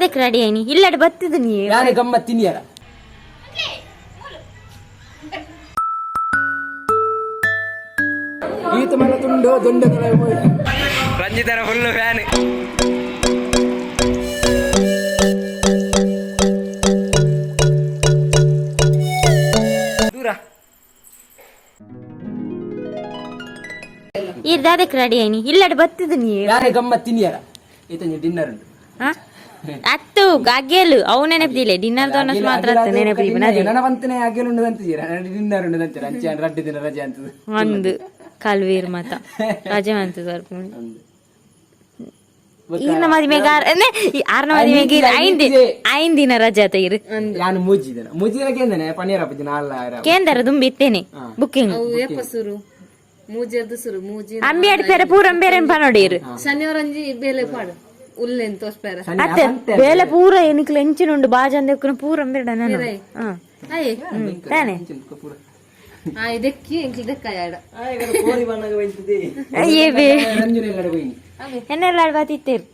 ದಾದಕ್ಕೆ ready ಆಯ್ನಿ ಇಲ್ಲಡೆ ಬತ್ತಿದ್ ನೀ. ಯಾನೆ ಗಮ್ಮತ್ ತಿನ್ನಿಯರ. ಈತ ಮಲ್ಲ ತುಂಡು ದೊಂಡೆ. ರಂಜಿತನ ಫುಲ್ ಫ್ಯಾನ್. ದೂರ. ಈರ್ ದಾದಕ್ಕೆ ರೆಡಿ ಆಯ್ನಿ ಇಲ್ಲಡೆ ಬತ್ತಿದ್ ನೀ. ಯಾನೆ ಗಮ್ಮತ್ ತಿನ್ನಿಯರ, ಈತಂಜಿ ಡಿನ್ನರ್ ಉಂಟು. ಹಾ? ಅತ್ತು ಅಗೇಲು ಅವು ನೆನಪಿದಿಲ್ಲ, ಡಿನ್ನರ್ ದೋನಸ್ ಮಾತ್ರ ಅತ್ತು ನೆನಪಿಲ್ಲ. ನನ್ನ ಬಂತನೆ ಅಗೇಲು ಉಂಡು ಅಂತಿದ್ದೀರ, ಡಿನ್ನರ್ ಉಂಡು ಅಂತೀರ. ಅಂಚೆ ರಡ್ಡು ದಿನ ರಜೆ ಅಂತದ್ದು. ಒಂದು ಕಲ್ವೀರ್ ಮತ ರಜೆ ಅಂತ ಸ್ವಲ್ಪ. ಈರ್ನ ಮದಿಮೆಗೆ ಆರ್ನ ಮದಿಮೆಗೆ ಐಂದಿ ಐನ್ ದಿನ ರಜೆ ಆತ ಇರು. ಯಾನು ಮೂಜಿ ದಿನ, ಮೂಜಿ ದಿನ ಕೇಂದನೆ ಪನ್ನೀರಪ್ಪ ದಿನ ಅಲ್ಲ. ಕೇಂದ್ರ ದುಂಬಿ ಇತ್ತೇನೆ ಬುಕ್ಕಿಂಗ್. ಏಪ ಸುರು? ಮೂಜೆರ್ದು ಸುರು ಮೂಜಿ. ಅಂಬಿ ಅಡ್ಪೇರೆ ಪೂರ ಅಂಬೇರೆನ್ ಪನೋಡಿರು. ಶನಿವಾರ ಅಂಜಿ ಬೇಲೆ ಪಾಡು ಉಲ್ಲೆನ್ ತೋಸ್ಪೇರ. ಅತ್ತೆ ಬೇಲೆ ಪೂರ ಎನಿಕ್ಲ ಎಂಚಿನ ಉಂಡು ಬಾಜಂದ ಪೂರ ಅಂಬೇಡ ನಾನು. ಅಯ್ಯೆ. ತಾನೆ. ಆ ಇದಕ್ಕಿ ಎಂಕ್ಲು ದೆಕ್ಕ ಯಾಡ. ಅಯ್ಯೇ ಬೇ. ರಂಜನೆ ಎಲ್ಲ ಹೋಗಿ. ಎನ್ನೆಲ್ಲ ಬಾತಿತ್ತೇರು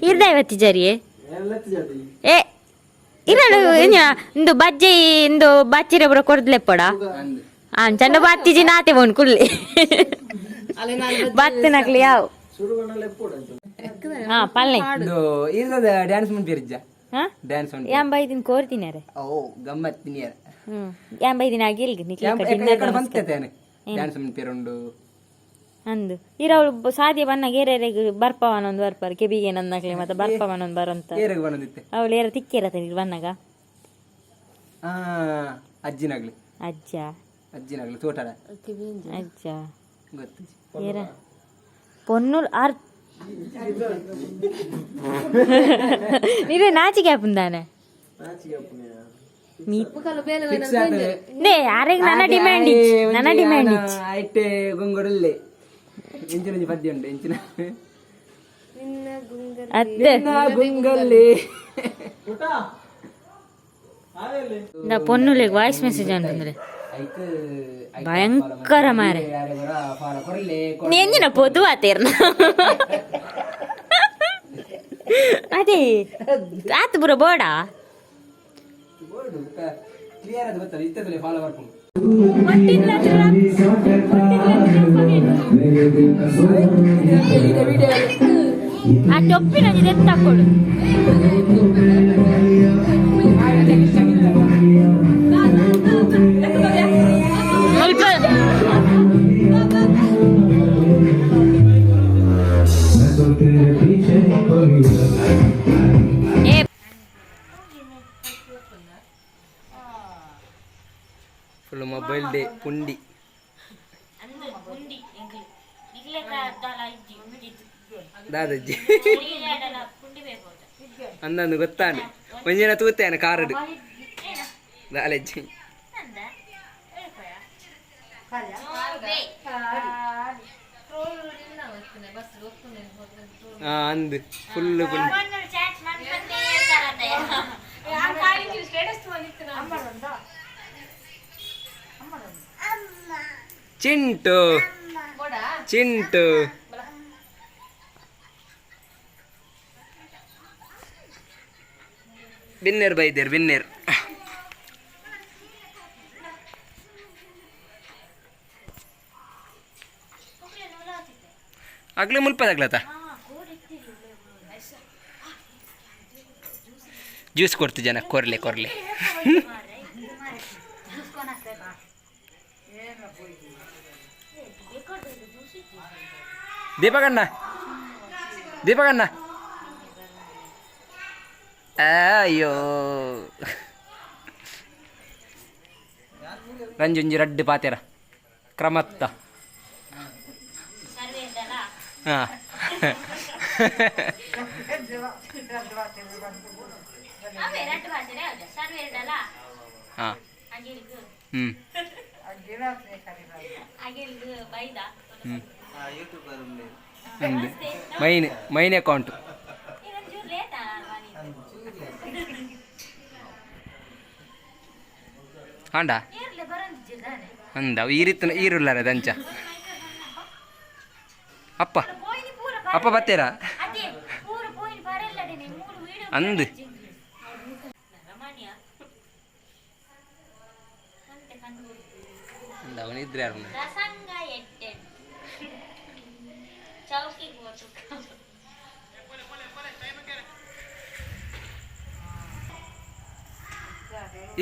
ಇರ್ದ ಇವತ್ತಿ ಜರಿಯೇ. ಏ ಇರಳು ಇಂದು ಬಜ್ಜೆ ಇಂದು ಬಚ್ಚಿರೆ ಪೂರ ಕೊರ್ದ್ಲೆಪ್ಪಡ ಆ ಚಂಡ ಬಾತಿಜಿ ನಾತೆ ಬೋನ್ ಕುಳ್ಳಿ ಬತ್ತು ನಕ್ಲಿ ಯಾವ ಹಾ ಪಲ್ಲೆ. ಇದು ಇರ್ತದ ಡ್ಯಾನ್ಸ್ ಮುಂಪಿರ್ಜ. ಹಾ. ಡ್ಯಾನ್ಸ್ ಉಂಟು. ಯಾಂ ಬೈದಿನ ಕೋರ್ತಿನಾರೆ. ಓ ಗಮ್ಮತ್ ತಿನ್ನಿಯರ. ಹ್ಮ್ ಯಾಂ ಬೈದಿನ ಆಗಿಲ್ಗೆ ನಿಕ್ಲೆ. ಬಂತೇನೆ ಡ್ಯಾನ್ಸ್ ಮುಂಪಿರುಂಡು. ಅಂದು ಇರವಳು ಸಾಧ್ಯ ಬನ್ನಾಗ ಏರೆರೆಗ್ ಬರ್ಪವನೊಂದು ಬರ್ಪಾರ ಕೆಬಿಗೆ ನನ್ನಕ್ಲೆ ಮತ್ತೆ ಬರ್ಪವನೊಂದು ಬರಂತ. ಏರೆಗ್ ಬಂದಿತ್ತೆ? ಅವಳು ಏರ ತಿಕ್ಕಿರತ್ತ ಬನ್ನಾಗ. ಆ ಅಜ್ಜಿನಾಗ್ಲಿ. ಅಜ್ಜ. ಅಜ್ಜಿನಾಗ್ಲಿ ತೋಟದ. ಅಜ್ಜ. ಗೊತ್ತು. ಏರ ಪೊನ್ನುಲ್ ಆರ್ ನೀವೇ ನಾಚಿಕೆ ಆಪುಂದಾನೆ. ಫಿಕ್ಸ್ ಆಗ್ತದೆ. ನೇ ಆರೆಗ್ ನನ್ನ ಡಿಮ್ಯಾಂಡ್ ಇಚ್ಚಿ, ನನ್ನ ಡಿಮ್ಯಾಂಡ್ ಇಚ್ಚಿ. ಐಟೆ ಗೊಂಗೊಡಲ್ಲೆ ಎಂಚಿನ ಒಂಜಿ ಪದ್ಯ ಉಂಟು ಎಂಚಿನ. ಅತ್ತೆ. ಗುಂಗಲ್ಲಿ. ಇಂದ ಪೊನ್ನುಲೆಗ್ ವಾಯ್ಸ್ ಮೆಸೇಜ್ ಅಂತಂದ್ರೆ ಐಕ್ ಭಯಂಕರ ಮಾರೆ. ಫಾಲ ಕೊರ್ಲೆ. ಎಂಜಿನ ಪೊದು ಆತೇರ್ನ ಅದೇ ಆತು ಪೂರ ಬೋಡ. ಕ್ಲಿಯರ್ ಅದು ಗೊತ್ತಲ್ಲ ಇತ್ತದಲ್ಲೇ ಫಾಲೋ ಬರ್ಕೊಂಡು. ಆ ಟೊಪ್ಪಿನ ಎತ್ತಾಕೊಳ್ಳು. ಸ್ವಲ್ಪ ಏ ಫುಲ್ ಮೊಬೈಲ್ ಡೇ ಪುಂಡಿ. ದಾದಾಜಿ ಅಂದಂದು ಗೊತ್ತಾನೆ ಒಂಜಿನ ತೂತೇನೆ ಕಾರಡು ದಾಲಜ್ಜಿ. ಹಾ ಅಂದು ಫುಲ್ ಪುಂಡಿ. ಚಿಂಟು ಚಿಂಟು ಬಿನ್ನೇರ್ ಬೈದೇರ್ ಬಿನ್ನೇರ್. ಅಗ್ಲೆ ಮುಲ್ಪದಾಗ್ಲತ್ತ ಜ್ಯೂಸ್ ಕೊಡ್ತು ಜನ ಕೊರ್ಲೆ ಕೊರ್ಲೆ. ದೀಪಕಣ್ಣ ದೀಪಕಣ್ಣ ಅಯ್ಯೋ ರಂಜುಂಜಿ ರಡ್ಡು ಪಾತೆರ ಕ್ರಮತ್ತ ಹಾ. ಹಾ ಹ್ಮ್ ಹ್ಮ್ ಅಂದು ಮೈನ್ ಮೈನ್ ಅಕೌಂಟ್ ಹಾಂಡ ಅಂದ ಅವು ಈ ರೀತಿ ಈರುಲ್ಲಾರ ದಂಚ ಅಪ್ಪ ಅಪ್ಪ ಬತ್ತೀರಾ ಅಂದು. ಅವನಿದ್ರೆ ಯಾರು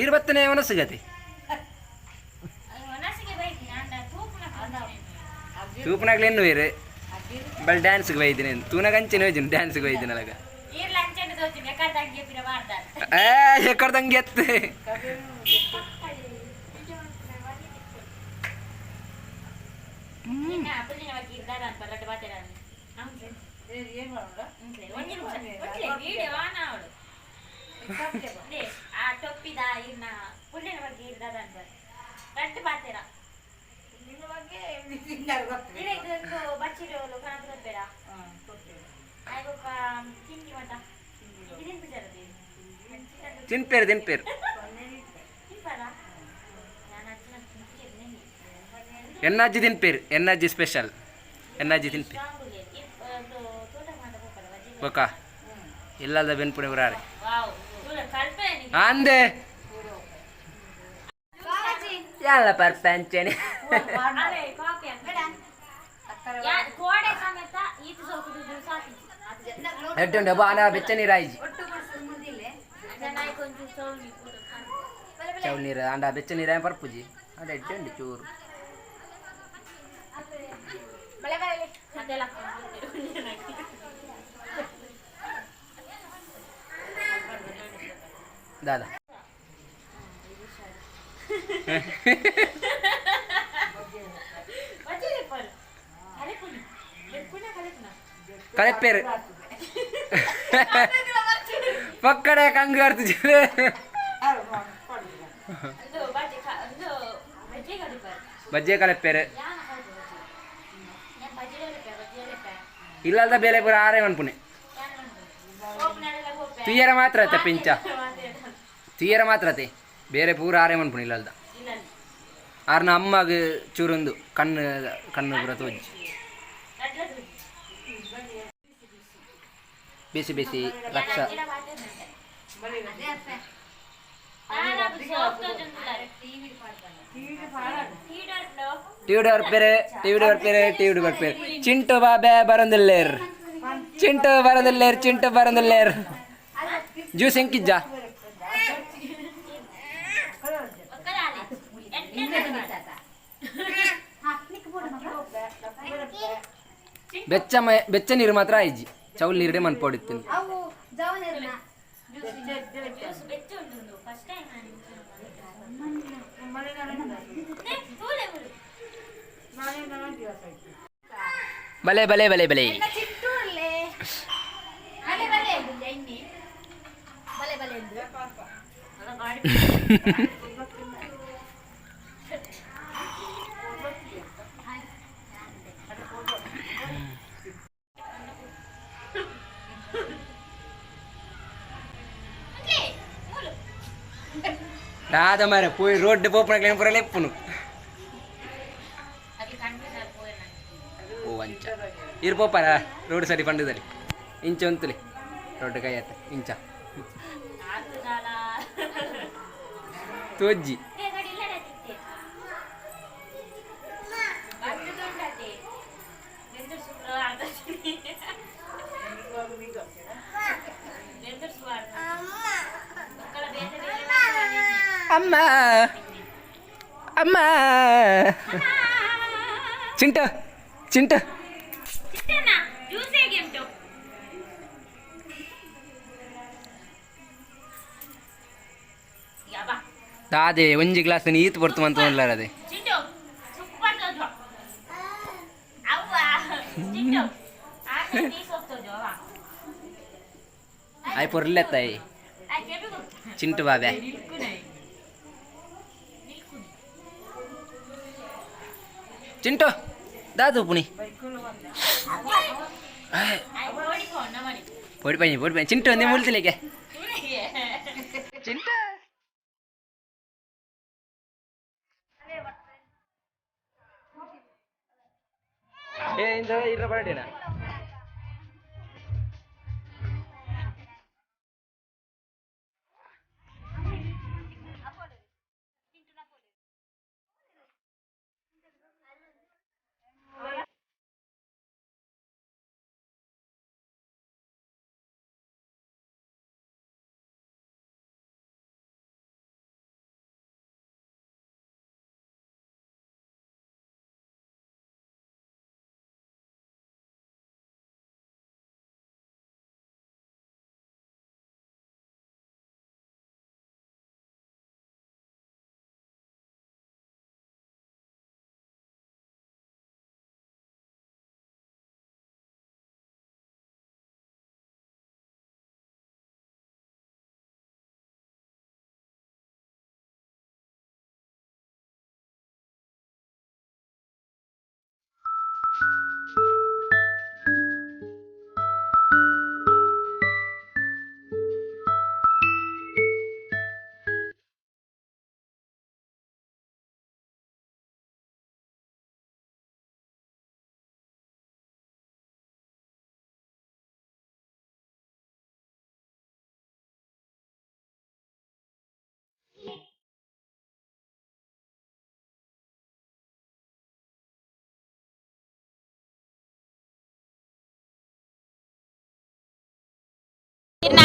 ಈರ್ ಬತ್ತನೆ ಮನಸ್ಸುಗತಿ ತೂಪನಾಗ್ಲಿ ಎನ್ನು ಇರು ಬಲ್ ಡ್ಯಾನ್ಸ್ಗೆ ಬೈದಿನಿ ತೂನಗಂಚಿನ ಹೋಯ್ತೀನಿ ಡ್ಯಾನ್ಸ್ಗೆ ಬೈದಿನ ಅಲಗ ಏ ಎಕ್ಕಡ್ದಂಗೆ ಎತ್ತು ತಿನ್ಪೇರು ತಿನ್ಪೇರು ಎನ್ನಾಜಿ ತಿನ್ಪೇರು ಎನ್ನಾಜಿ ಸ್ಪೆಷಲ್ ಎನ್ನಾಜಿ ತಿನ್ಪೇರು ಬೊಕ್ಕ ಇಲ್ಲದ ಬೆನ್ಪುಣೆ ಉರಾರೆ ಅಂದೆ ಎಲ್ಲ ಪರ್ಪಂಚನೆ ಎಡ್ಡುಂಡು ಬಾ ನಾ ಬೆಚ್ಚ ನೀರು ಆಯ್ಜಿ ಚೌಲ್ ನೀರು ಅಂಡ ಬೆಚ್ಚ ನೀರು ಪರ್ಪುಜಿ ಅಂಡ ಎಡ್ಡುಂಡು ಚೂರು ದಾದಾ ಕಲೆಪೇರು ಪಕ್ಕಡೆ ಕಂಗು ಅರ್ತಿದ್ದಾರೆ ಬಜ್ಜೆ ಕಲೆಪೇರು ಇಲ್ಲಲ್ದ ಬೇಲೆ ಪೂರ ಆರೇ ಮನ್ಪುಣೆ ತುಯ್ಯರ ಮಾತ್ರ ಅತ್ತೆ ಪಿಂಚ ತುಯ್ಯರ ಮಾತ್ರ ಅತ್ತೆ ಬೇರೆ ಪೂರ ಆರೇ ಮನ್ಪುಣೆ ಇಲ್ಲಲ್ದ ಆರ್ನ ಅಮ್ಮಗ ಚೂರೊಂದು ಕಣ್ಣು ಕಣ್ಣು ಪೂರ ತೋಜಿ ಬಿಸಿ ಬಿಸಿ ರಕ್ಷ ಟಿವಿಡ್ ಬರ್ಪೇರೆ ಟಿವಿಡ್ ಬರ್ಪೇರೆ ಟಿವಿಡ್ ಬರ್ಪೇರೆ ಚಿಂಟು ಬಾಬೆ ಬರಂದಿಲ್ಲೇರ್ ಚಿಂಟು ಬರಂದಿಲ್ಲೇರ್ ಚಿಂಟು ಬರಂದಿಲ್ಲೇರ್ ಜ್ಯೂಸ್ ಎಂಕಿಜ್ಜಾ ಬೆಚ್ಚ ಬೆಚ್ಚ ನೀರು ಮಾತ್ರ ಆಯ್ಜಿ ಚೌಲ್ ನೀರುಡೆ ಮನ್ಪೊಡಿತ್ತೀನಿ ಬಲೆ ಬಲೆ ಬಲೆ ಬಲೆ ದಾದ ಮಾರೆ ಪೋಯಿ ರೋಡ್ ಪೋಪುನ ಪೂರ ಲೆಪ್ಪುನು ಓ ಅಂಚ ಇರ್ ಪೋಪಾರ ರೋಡ್ ಸರಿ ಪಂಡದಲ್ಲಿ ಇಂಚ ಉಂತುಲಿ ರೋಡ್ ಕೈ ಆತ ಇಂಚ ತೋಜ್ಜಿ ಅಮ್ಮ ಅಮ್ಮ ಚಿಂಟು ಚಿಂಟು ದಾದೆ ಒಂಜಿ ಗ್ಲಾಸ್ ಈತ್ ಪೊರ್ತು ಮಂತ ಅದೇ ಆಯ್ ಪೊರ್ಲೆ ತಾಯಿ ಚಿಂಟು ಬಾಬೆ ಚಿಂಟು ದಾದು ಪುಣಿ ಪೊಡಿ ಪೈ ಪೊಡಿ ಪೈ ಚಿಂಟು ಒಂದೇ ಮುಳ್ತಿಲಿಕ್ಕೆ ಚಿಂಟು ಏ ಇಂದ ಇರ ಬರಡೇನ.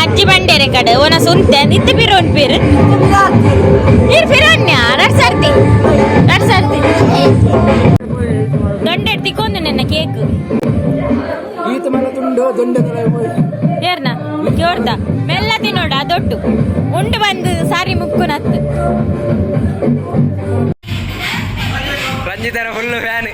ಅಜ್ಜಿ ಬಂಡೇರೆ ಕಡೆ ಓನ ಸುಂತೆ ನಿತ್ಯ ಪಿರೋನ್ ಪೀರ್ ಇರ್ ಪಿರೋನ್ಯ ರಡ್ ಸರ್ತಿ ರಡ್ ಸರ್ತಿ ದೊಂಡೆ ತಿಕ್ಕೊಂದು ನನ್ನ ಕೇಕ್. ಈತ ಮಲ್ಲ ತುಂಡು ದೊಂಡೆ. ಏರ್ನ ಜೋರ್ದ ಮೆಲ್ಲ ತಿನ್ನೋಡ ದೊಡ್ಡು ಉಂಡು ಬಂದು ಸಾರಿ ಮುಕ್ಕು ನತ್ತು. ರಂಜಿತನ ಫುಲ್ ಫ್ಯಾನ್.